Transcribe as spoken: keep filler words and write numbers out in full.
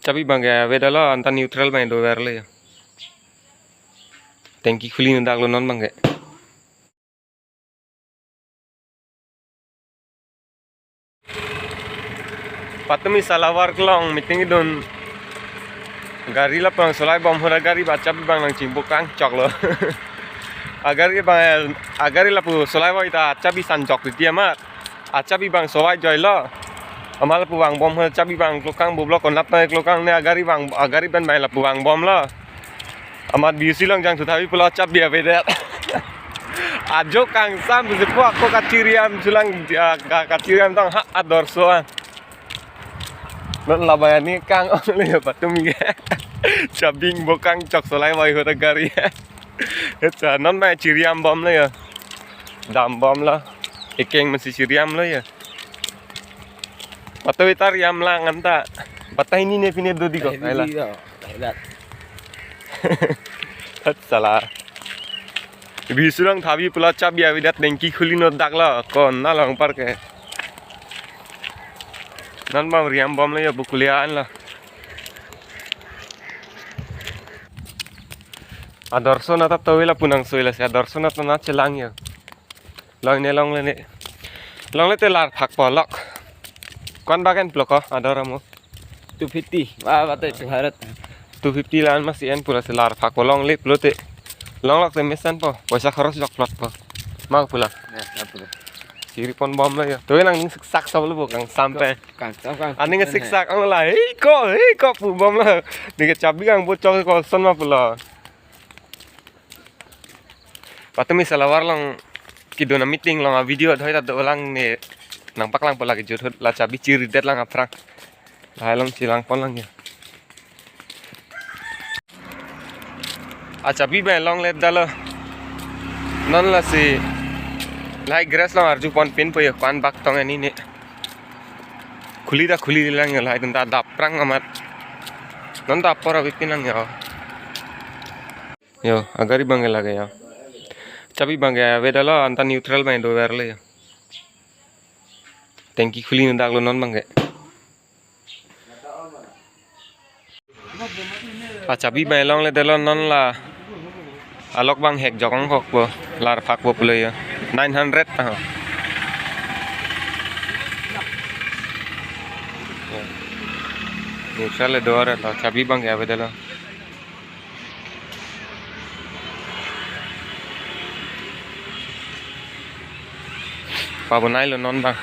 Achabi abang ke avedetlo, anta neutral abang doverlo ya. Tanki khuli nodak lo non abang ke. Patumi Salavar kelong meeting idun. Gari lapu nangsolai bom ahut agari achabi abang nangchingbo kangchoklo. Agari abang, agari lapu solai voi ta achabi sanchok titi amat. Achabi abang sovai joilo. Amat lapu vangbom ahut achabi abang klokang bublo konat ta klokang ne agari abang, agari abang abang lapu vangbomlo. Amat B U C along jangthu thavi pulo achabi avedet. Ajo kangsam pusi pu ako kachiriam sulang, ah, ka-, kachiriam tong ha adorso an. Non labaya ni kang-ong le patumi ke. Chabingbo kangchok solai voi ahut agari. Hetsa non abang chiriambomlo ya. Dambomlo. Ekeng masi chiriamlo ya. Patumi ta riamlang anta. Patumi ne pine dodi ko. Patumi kaila. Dodi ko, kaila. Hat sala. B U C along thavi pulo achabi avedet, tanki khuli nodaklo. Konat along apar ke. Non abang riambomlo ya, bu kuliah anlo. Adorso nata tove lapu nangsoilo si, adorso nata nangchelang ya. Longle ne, longle ne. Longle te lar phak polok. Ko-an bak enplo ko ador amo? Two fifty. Wah, bate suharat. Two fifty la-an masi en pulo si lar phak po longle pulote. Longlok te mesen po. Poisa khoros jokplot po. Mang pulo. Ya, ya, pulo. Chiri ponbomlo ya. Tove nangning siksak sablo bo kangsam pen. Kangsam, kangsam. Aning siksak ang la. Hei ko, hei ko pubomlo. Neke chabi kangbochok ko son ma pulo. Patumi Salavar along kedun ameeting along avideo dhoi ta dolang ne nangpaklangpo lake jut ahut la achabi chiridetlang aphrang. Lahai along chelangponlang ya. Achabi abang longledetlo. Non lasi lahai grass along arjupon pinpo ya ko-an bak tong ani ne. Khuli ta khulilang ya lahai dun ta daprang amat. Non ta apor avepinlang ya. Yo, agari abang ke lake yo. Achabi abang ke avedetlo, anta neutral abang doverlo yo. Tanki khuli nodaklo non abang ke. Achabi abang longledetlo non la. Alok abang hek jokong kokpo, lar phakpo pulo yo. Nine hundred ta ho. Neutral le doverlo, achabi abang ke avedetlo. Pabonailo non abang.